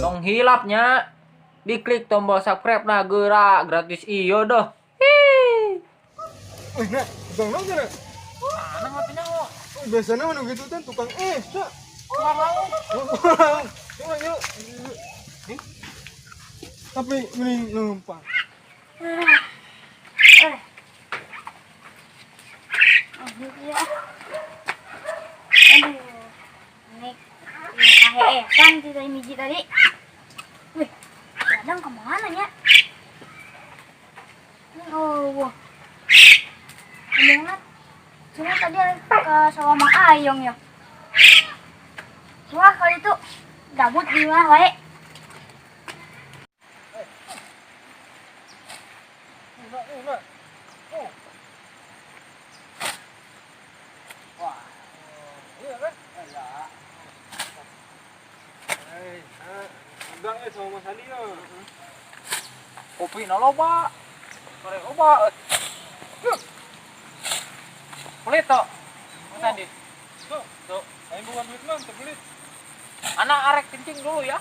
Tong hilap nya, diklik tombol subscribe nah gerak gratis iyo doh. Hi. Eh, nak, tukang naon cenah? Mana ngopinya kok? Oh, biasanya mana gitu kan tukang es, Cak. Tukang lauk. Yuk, yuk, yuk. Eh? Tapi mending numpang. Eh. Aduh, ya. Aduh. Ini kan tidak miji tadi. Wih, kadang kemana ya? Oh, wah. Ngomongnya, cuma tadi ke sawah Mang Ayong ya. Wah, kalau itu gabut di mana wae. Nak, nak. Oh. Wah. Iya kan? Iya. Eh, nah, ya sama Mas Andi ya. Kopi na loba. Sore loba. Pelit toh. Mas Andi. Tuh, Tuh. ayo bukan duit mah, terbelit. Anak arek kencing dulu ya.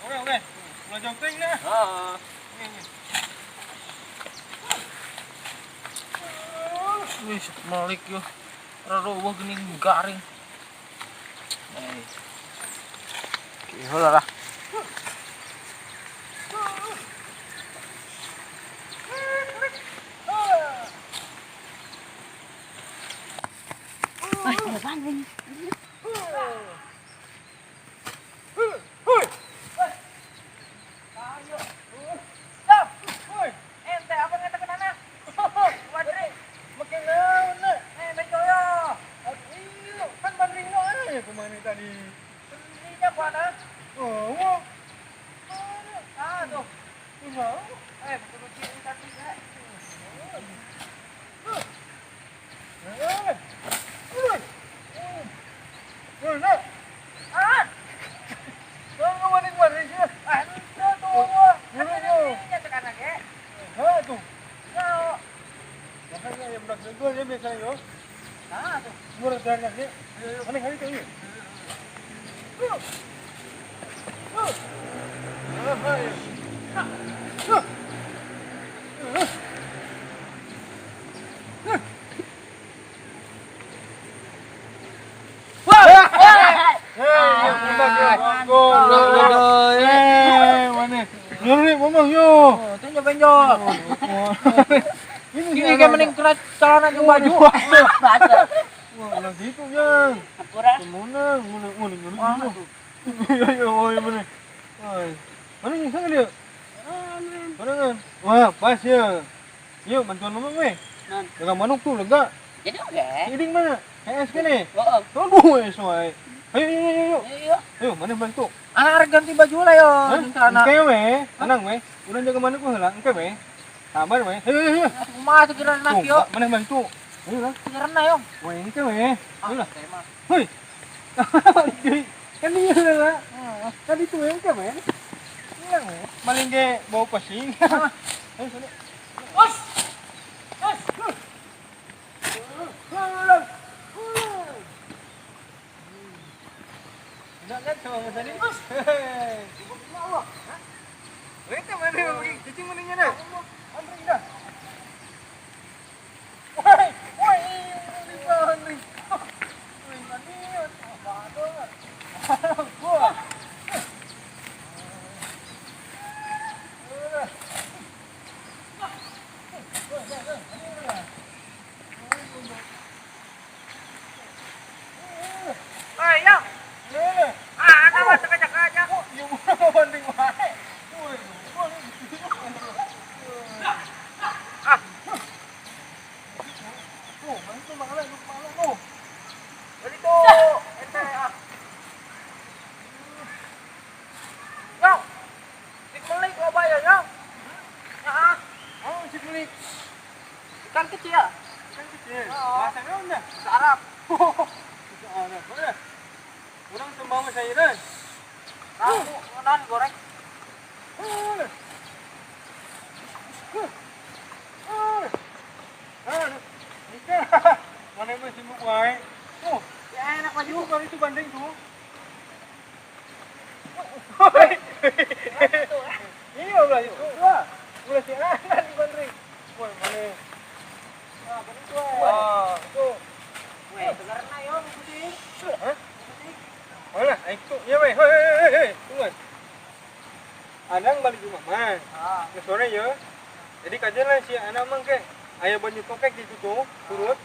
Oke, oke. Ulah jauh ting nah. Heeh. Ini, ini. Wih, melik yo. Rada geuning garing. Eh. Kieu lah. Wah, apaan ini? Hoi. Ayo. Stop. Hoi. Ente apa ngatakan anak? Wadri. Makin naon nak? Eh, bejo yo. Aduh, iya, kan bandring lo eh kemana tadi? Belinya mana? Oh, wah. Ah, tuh. Mau. Eh, betul betul tadi ya. Eh. Hoi. Hoi, nak. Ah, Kau bandring bandring sih. ah, itu tuh. Ini yo. Ini tekan lagi. Ha tuh. Yo. Makanya yang budak jago ya biasa yo. Nah, tuh. Murah banyak ya. Mana kali itu ya. Yo. Oh, itu benjol. Ini kayak mending kena celana jeung baju. Wah, ulah gitu yang. Menang, menang, menang, menang. Iya, iya, oh, iya, mana. Mana ni sana dia? Mana kan? Wah, pas ya. Yuk, bantuan mama weh. Jaga manuk tuh lega. Jadi oke. Iding mana? HS kan ni? Oh, Aduh, eh, soai. Ayo, ayo, ayo, ayo. iya. Ayo, mana bantu? Anak arek ganti baju lah yo, Hah? celana. Engke weh, tenang weh. Udah jaga manuk heula, engke weh. Sabar weh. Ayo, ayo, ayo. Kumaha sekiranya Tuh, yo. mana bantu? Ayo lah. Sekiranya yo. Weh, engke weh. Ayo lah. Ah, mah. Hoi. Kan dia lah. Kan itu engke weh. Hilang weh. Maling ge bau pesing. Ayo sana. Us. Us. Enggak kan sama Mas Adi? Hei. Weh, mana pergi? Cicing mananya dah. Andri dah. Woi, woi, di bawah Andri. Woi, mandi. Wah. Eh, yo. Ah, anak mah tekajak-kajak. Ya mau banding wae. Woi, Ah, oh, bantu malah lu malah lo. beli tuh. Ente ah. Yo. Sik melik loba ya, yo. Ya, ah. Oh, sik melik. Ikan kecil. Ikan kecil. Oh. Bahasa naon dah? Bahasa Arab. Bahasa Arab. Mana? Urang teu mau sayuran. Kamu ngeunaan goreng. Oh. Ulah itu. Wah, ulah si Anan gondring. Wah, mana? Wah, tuh. Weh, dengarna yo kucing. Hah? Mana? Aing tuh. Ya weh. Hei, hei, hei, tunggu. Anang balik rumah mah. Ah. Ke sore ya. Jadi kajian lah si Anang mang ke. Aya banyu kokek gitu tuh, turut.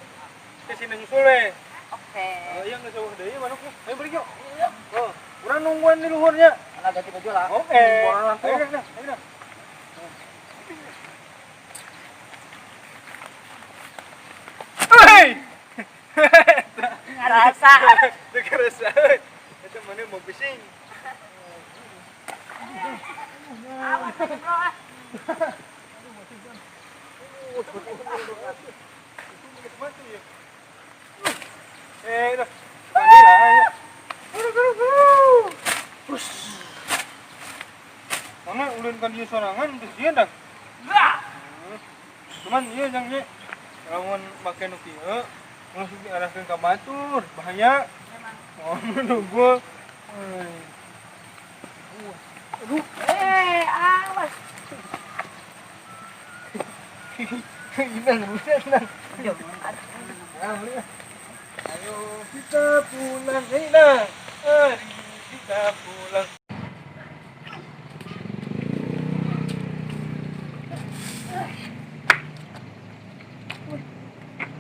Ke sini nyusul we. Oke. Oh, iya nggak jauh deui manuk. Ayo balik yuk. Oh, urang nungguan di luhurnya. Ana ganti baju lah. Oke. Ayo dah, ayo dah. Hei! Ngerasa. Ngerasa. Itu mana mau pusing. Awas, bro. Ah. Eh, dah. Mandi lah, ya. Guru, guru, guru. Mana ulun kan dia sorangan terus dia dah. Cuman iya jang ye. Lamun make nu kieu, langsung diarahkeun ka batur, bahaya. Oh, nunggu. Aduh. Eh, awas. Gimana, gimana? Ayo kita pulang, Rina. Mari kita pulang.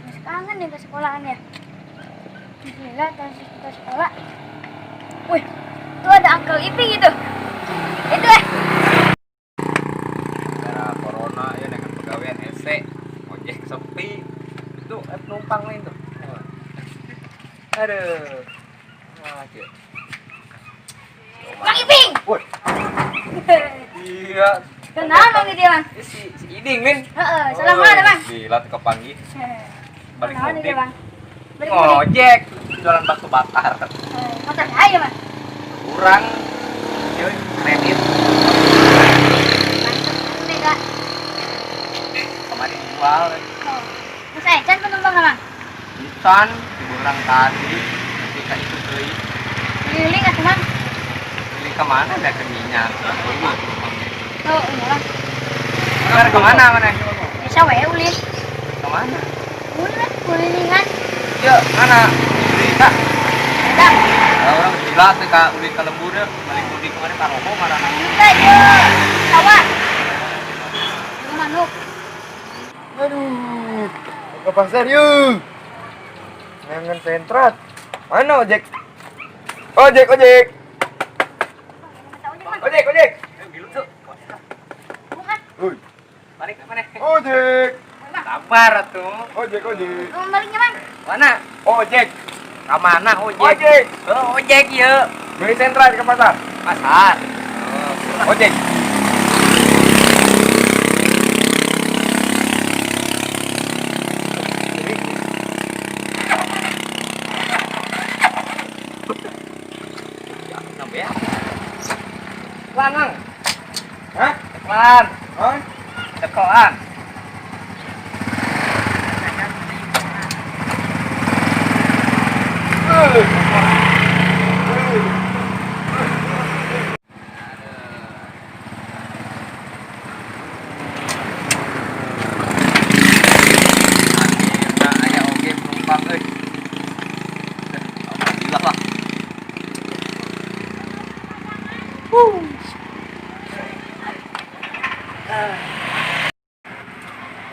Masih kangen nih ke sekolahan ya. Bismillah, kita sekolah. Wih, itu ada Uncle Iping itu. Itu eh. Gara corona ya dengan pegawaian hese, ojek sepi. Itu penumpang lain tuh. Aduh. Wah, cek. Bang Iping. Woi. Iya. Kenal bang dia, Bang? Si si Iding, Min. Heeh, salam mana, Bang? Gila tuh kepanggih. Balik Kenal mudik. dia, Bang. Balik mudik. Ngojek, jualan bakso bakar. Motor saya, Bang. Kurang. Yoi, kredit. Mantap, nih, Kak. Kemarin jual. Oh. Mas Ecan penumpang, Bang. Ican, dibulang tadi. Ketika itu beli. Keliling atuh, Bang. Beli kemana ada ke minyak? Oh, iya, Bang. Mana kemana mana? Bisa wae ulin. Kemana? Ulin kulilingan. Ya, mana? Beli kak. Bang. Nah, orang gila tuh kak, ulin ke lembur ya. Balik mudik kemarin paroho mana? Juga yo. Sawah. Lu manuk. Aduh, ke pasar yuk. Nengen sentrat. Mana ojek? Ojek, ojek. Ojek, ojek. Gilu tuh. Bukan. Oi. Balik ke mana? Ojek. Sabar tuh. Ojek, ojek. Lu baliknya, Bang. Mana? Ojek. Ke mana ojek? Ojek. Oh, ojek ya. Beli sentrat ke pasar. Pasar. Ojek. Nambah ya. Lan, Mang. Hah? Cekelan. Hah? Cekelan. Akhirnya aya oge penumpang euy. Alhamdulillah lah.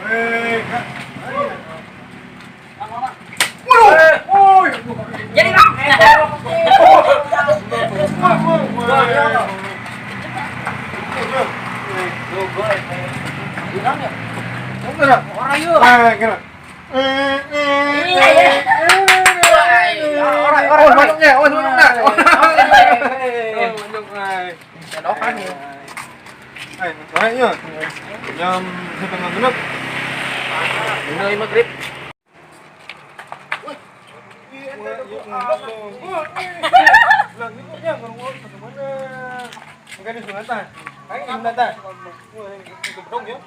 Hei, Kak. Woi. Jadi Bang. Orang yuk. Orang, orang, masuknya, oh, masuknya. Oh, masuk, Sedokan ya. Sore yuk. Jam 5.30. Ini maghrib. Bukan di Sunatan. Ayo di Sunatan. Wah, ya.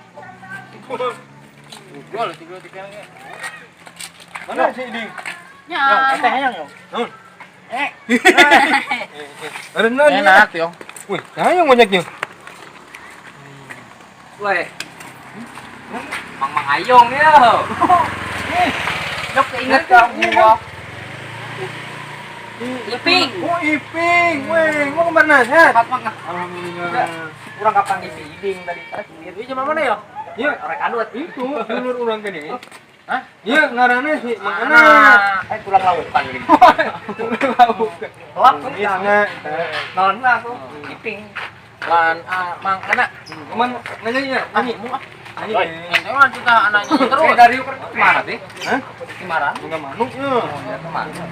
Jual tiga tiga lagi. Mana si Iding? Ya. Teh yang yo. Nun. Eh. Ada nani. Enak yo. Wih, sayang banyaknya. Weh. Mang Mang Ayong ya. Yok keinget ka gua. Iping. Oh, Iping. Weh, mau kemana sehat? Sehat Mang. Alhamdulillah. Kurang kapan di iding tadi. Itu jam mana ya? Iya, Orang anut. itu dulur urang kene. Hah? Iya, ngaranna si Mang Ana. Eh tulang lautan gini. Dulur lauk. Lauk. Isna. Non lah aku. Iping. Lan ah, Mang Ana. Cuman nanya ya, nanya. Nanya. Ente mah kita anaknya terus. Terus dari kemana sih? Hah? Kemana? Bunga manuk ya. Ya kemana?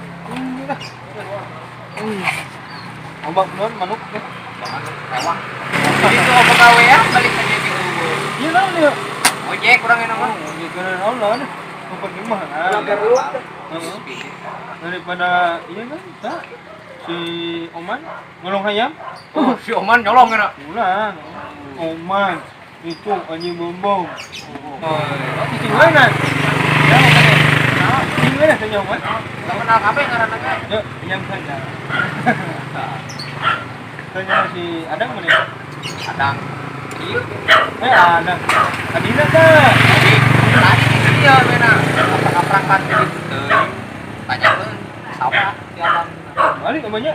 Ombak non manuk. Mewah. Jadi itu apa gawe ya balik ke gitu. Iya naon ya? Ojek kurang enak mah. Oh, iya kena naon lah. Tempat lima. Heeh. Daripada iya kan, tak si Oman ngolong ayam. Oh, si Oman nyolong enak. Ulang. Oman itu anjing bombong. Oh, itu mana? Ya, ini mana tanya Oman? Enggak kenal kabeh ngaranna ge. Ya, ayam saja. Tanya si Adang mana? Adang. Iya. Eh, Adang. Adina tak? Tadi tadi di sini ya mena. Apakah perangkat gitu teuing. Tanya ke sawah si Abang. Balik namanya.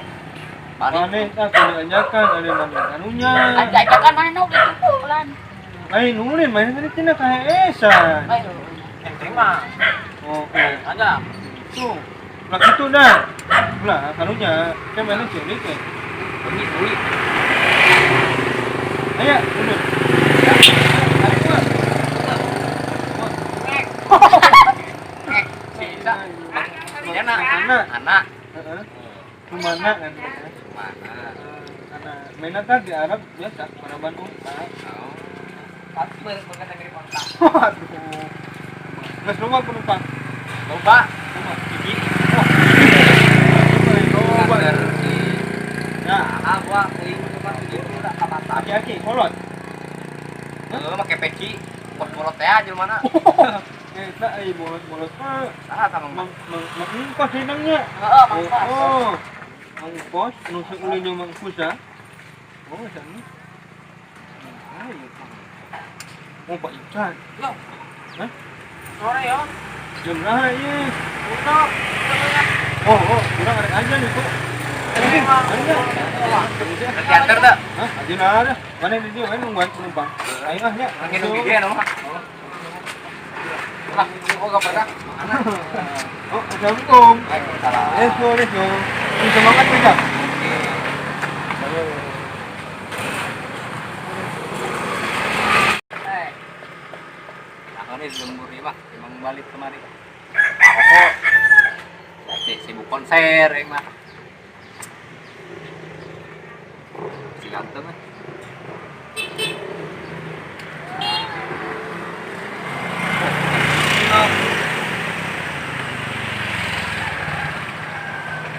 Balik. Mana tak kena ajakan, ada mana anunya. Ajakan mana nu gitu pelan. Lain ulin main tadi tina kaesan. Ayo. Ente mah. Oh, oh. Aja. Tuh. Lah gitu dah. Lah karunya kan mana ciri ke. Bunyi tuli. Ayo, mundur. Ngek. Bisa. Ini anak. Anak. Anak. Heeh. Kemana kan? Mana? Anak. Mainan kan di Arab biasa, maraban unta. Oh. Pasti berkata mirip onta. Waduh. Geus loba penumpang. Loba. Loba. Gigi. Wah. Loba. Ya, ah gua teuing cuma begitu udah ka mata. Aki-aki kolot. Heeh, make peci. Pot bolot teh aja mana? Eta euy bolot-bolot mah. Saha sama Mang mang mangkos hidangnya. Heeh, Mang Kos. Oh, mangkos nu saulin jeung mangkusa. Oh, sana. Ayo. Oh, Pak Ican. Yo. Hah? Sore ya. Jam berapa ieu? Untuk. Oh, oh, urang arek aja nih, kok. Nanti antar dah. Hah, aja ada. Mana di dia main nungguan penumpang. Ayo ah nya. Nangin gigi ya nama. Lah, oh gak pernah. Oh, assalamualaikum. Waalaikumsalam. Let's go, let's go. Ini semangat kita. Eh. Aku nih lembur ya, Pak. Emang balik kemari. Aku kok sibuk konser yang mah. Si ganteng eh.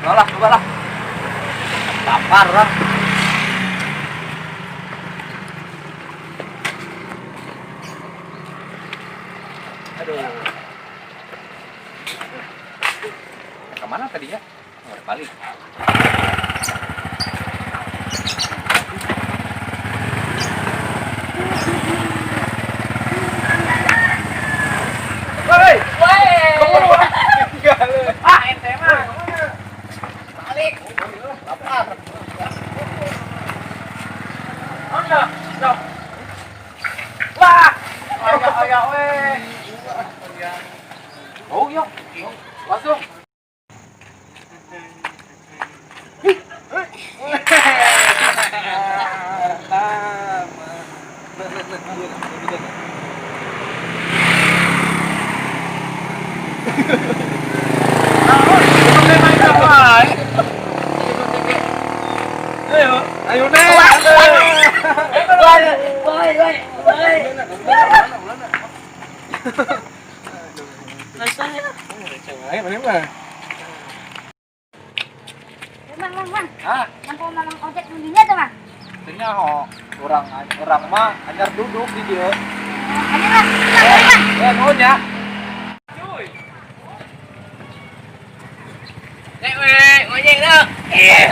Coba lah, coba lah. Lapar lah. Aduh. Kemana tadi ya? Oh, udah balik. Woi. Ah, ente mah. Balik. Lapar. Oh, ya. Yo. Wah. Ayo, ayo, weh. Oh, iya. Langsung. Ayo, ayo deh. Woi, woi, woi. Ayo, mana mah? Mang, mang, mang. Hah? Mang kalau mamang ojek nundinya tuh, Mang. Tanya ho, orang orang mah anyar duduk di dia. Ayo, Mang. Mang, Mang. Ya, nuhun ya. Cuy. Nek we, ngojek dah. Iya.